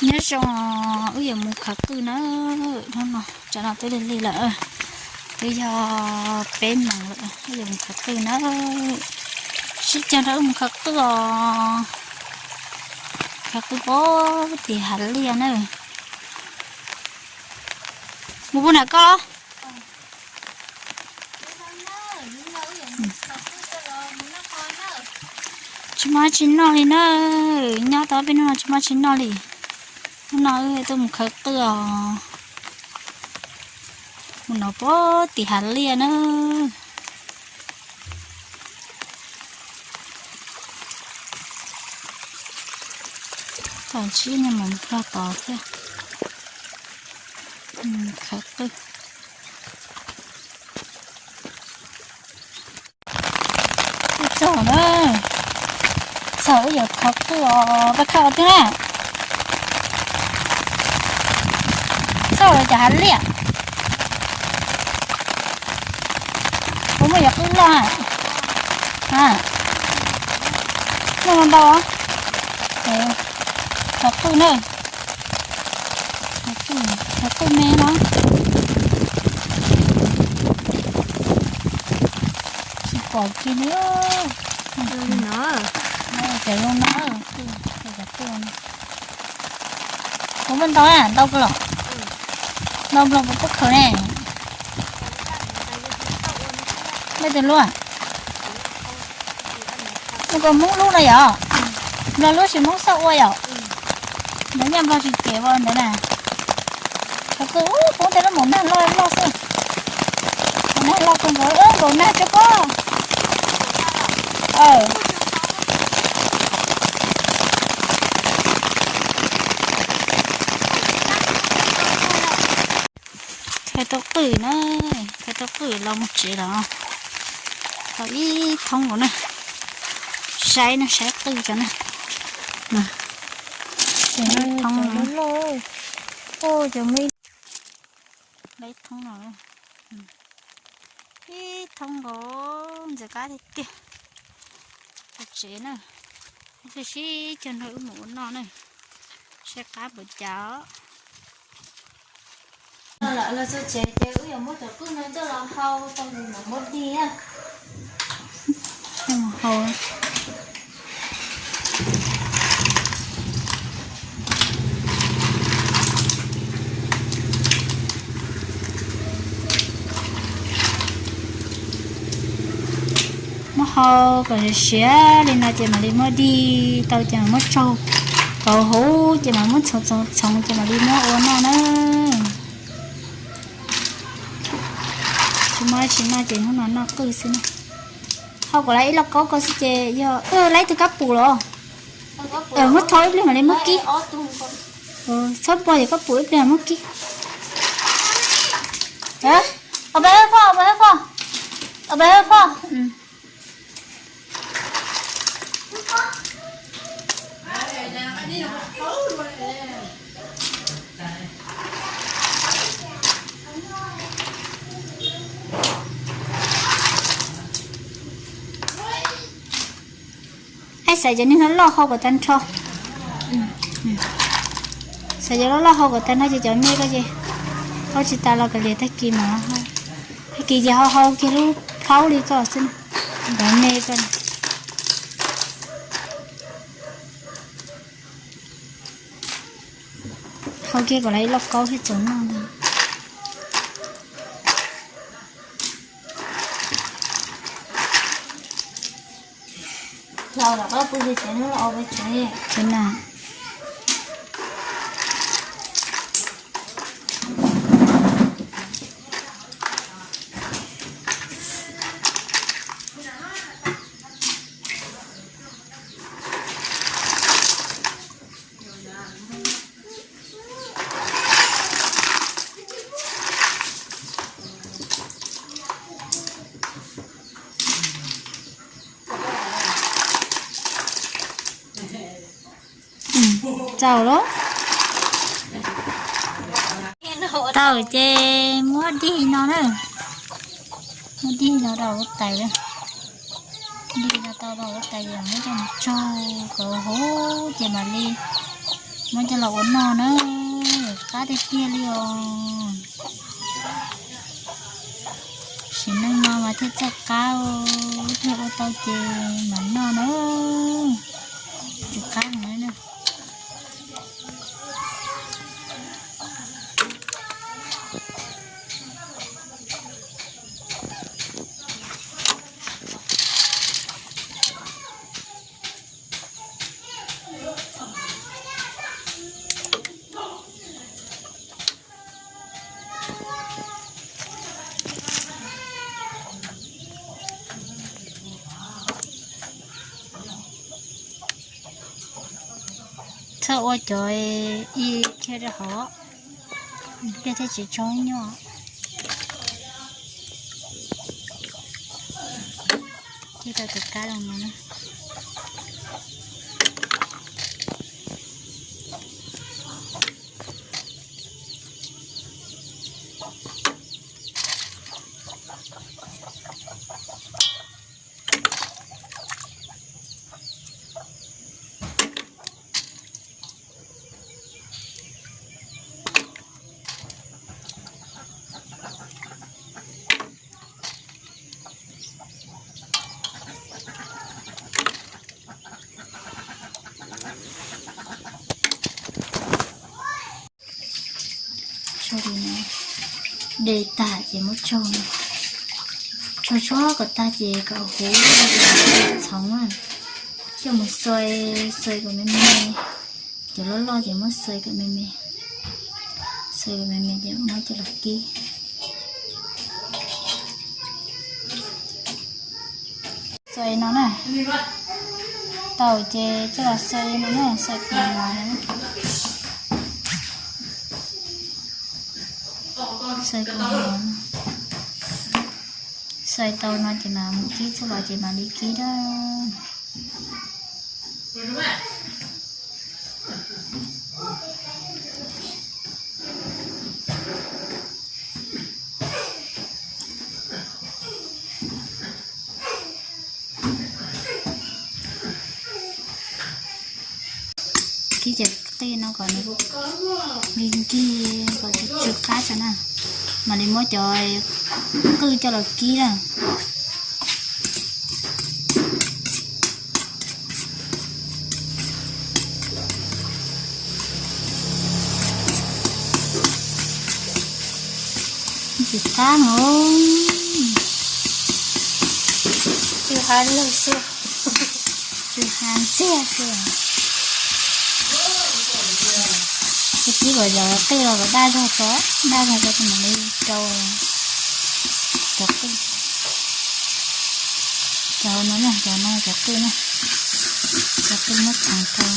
Nyob zoo, wb yuav mus khaws qwj na. Hnub no tsam no twb lig lig lawm, twb yog peb moos lawm, wb yuav mus khaws qwj na. Sib caug nrog wb mus khaws qwj os. Khaws qwj pem tim hav liaj na. Mus puag nram koj los? Tsis muaj tsis noj li na, nyob tau peb hnub no tsis muaj tsis noj li. Hnub no wb tuaj mus khaws qwj os, mus nov pem tim hav liaj na. Tam sim no mus nplog tod thiab, khaws qwj. Txog na, txog wb yuav khaws qwj os, pab khaws os twb na. Txog lawm cov hav liaj. Kuv muaj yuav qwj loj a. Muaj ntau ntau. Khaws qwj na. Khaws qwj me no. Tsis pom kiag li. Cov zoo no, cov qwj no. Kuv muaj ntau, ntau kawg los. Ntau nplog puas tuaj khaws ne? Npaj tus luaj. Nws kuj Hmoob lub no yom? Nplog lub tsis Hmoob xauj ua yom? Ntawd nyaj nplog tsis cem ua ntawd na. Khaws qwj ub, poob tej lub maum nag loj loj xwb. Maum nag loj kawg nkaus, maum nag tso pob. Khaws tau qwj na, khaws tau qwj los mus tsev lawm. Tau ib thoob nkaus na. Saib no, saib qwj tso na. Ib thoob no. Ib thoob no. Ib thoob nkaus, ntxim qab tiag tiag. Tsev na, sib caug nrog wb mus ua noj na, saib qab npaum cas os. Los txog tsev ces wb yuav muab cov qwj no coj los hau tau mus muab dig na. Hau. Muab hau kom siav siav li no ces mam li muab dig tau ces mam muab tsaug kauv huv ces mam muab txhoov txhoov txhoov ces mam li muab ua noj na. Tsis muaj dab tsi noj ces hnub no noj qwj xwb na. Hau kom lawv ib lauj kaub ko xwb ces yog, lawv ib tug kab pum los. Muab thau ib pliag mam li muab kib. Txhob npo ces kab pum ib pliag muab kib. Au peb hawb phoj, au peb hawb phoj, au peb hawb phoj. Xav cov niag no loj hau kom tag nrho. Xav cov loj loj hau kom tag nrho ces cov me ko ces hau tsis tas los kav liam, tag kis mas hau. Tag kis ces hau hau kiag lub plaub li ko xwb, cov me ko. Hau kiag kom lawv ib lauj kaub thiaj txaus noj ntag. Txaus lawm. Tau ces muab dig no na. Muab dig no rau lub tais. Dig no tau rau lub tais ces muab coj mus tsaug kauv huv ces mam li Muab coj los ua noj na, qab tiag tiag li os. Sim neej no mas thiaj txawj qab, thiaj ua tau ces mam noj na. Tsis qab heev na. Txhob ua cov ib khiav rau hauv, pliag thiaj tsis tsaug nyuaj. Cia tau tus kab zoo no na. Tso li no, de tag ces muab tsaug, tsaug tsuag kom tag ces kom huv, txhoov coj mus xuav, xuav kom me me, cov loj loj ces muab xuav kom me me, xuav kom me me ces muab coj los kib. Xuav no na, tau ces coj los xuav no na, xuav kom mos no, xuav kom mos no. Xuav tau no ces mam mus kib txuj lom ces mam li kib na. Kib cov qij no kom nws nkig nkig kom tsw qab tso na, mam li muab cov qwj coj los kib na. Tsis qab hov, tsw ha lug xwb, tsw ha ntxiag xwb. Kib kom cov qij los kom daj zog tso, daj zog tso mam li rau cov qij. Cov no na, cov no cov qij na, cov qij muab txhoov rau.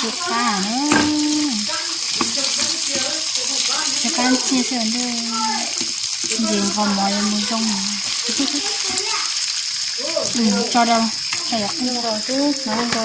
Tsis qab na, tsis qab ntxiag xwb ntuj, ntxim nqos mov yuav mus zoo. Tso rau, tso yov qwj rau xwb no.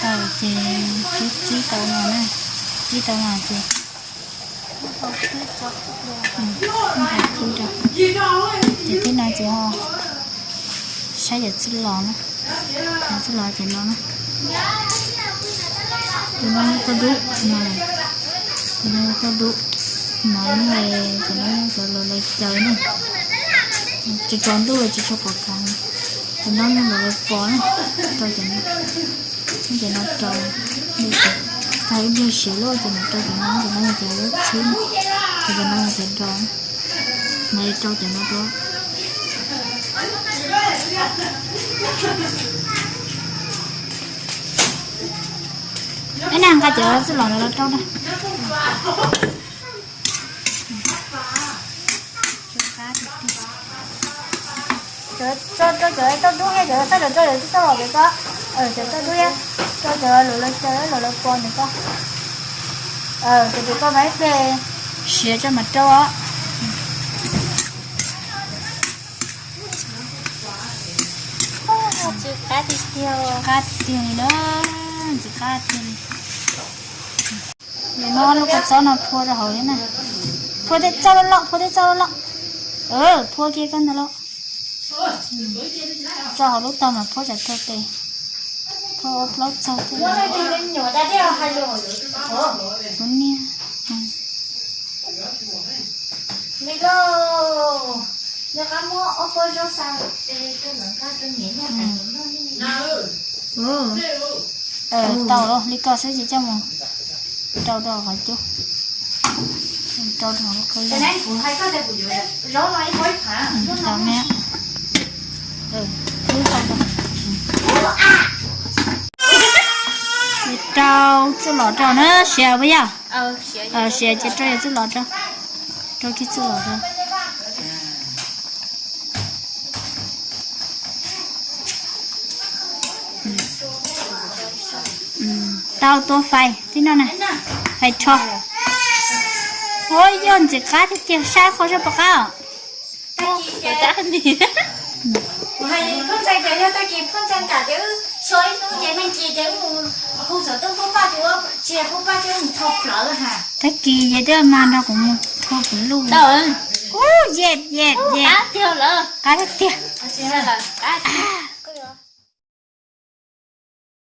Tau ces kib kib tau no na, kib tau no ces, ces tib no ces ho saib yam txwj los na, yam txwj los ces no na, tus no yog koj dub no, tus no yog koj dub no, ces no yog cov los lawv cawv na, tsis tsaus ntuj tsis tshua pom kev, tus no yog los lawv pom na, rau cov no, ces no rau ntuj ces. Tag ib pliag siav lawm ces mam rau cov no, cov no yog cov txhwb, cov no yog cov rau, mam li rau cov no rau. Ib nag nqa cov txuj lom los rau na. Rau cov tauj dub thiab cov tauj lom pem ko, cov tauj dub thiab, rau cov luam los caw luam los pos ntawm ko. Cov pem ko mas ib pliag siav tso mam rau os. Tsis qab tiag tiag, qab tiag li na, tsis qab tiag li. Nim no lub kua txob no phua rau hauv thiab na. Phua tej txoj loj loj, phua tej txoj loj loj. Phua kiag koj ntawd los. Tso hauv lub tog mas phua tsam txog tes. Phua ua plaub txog tej. Kuv niag. Tau li ko xwb ces coj mus rau rau qhov cub, rau rau qhov me. Rau txuj lom rau na, siav puas yog? Siav ces rau yog txuj lom rau, rau kiag txuj lom rau. Tau tua fais tib no na, fais rho. Ua yog ntxim qab tiag tiag, saib qhov zog puas qab os. Tag kis ces twb mag nrog kuv mus rho kuv luj. Ub, yem yem yem, qab tiag tiag.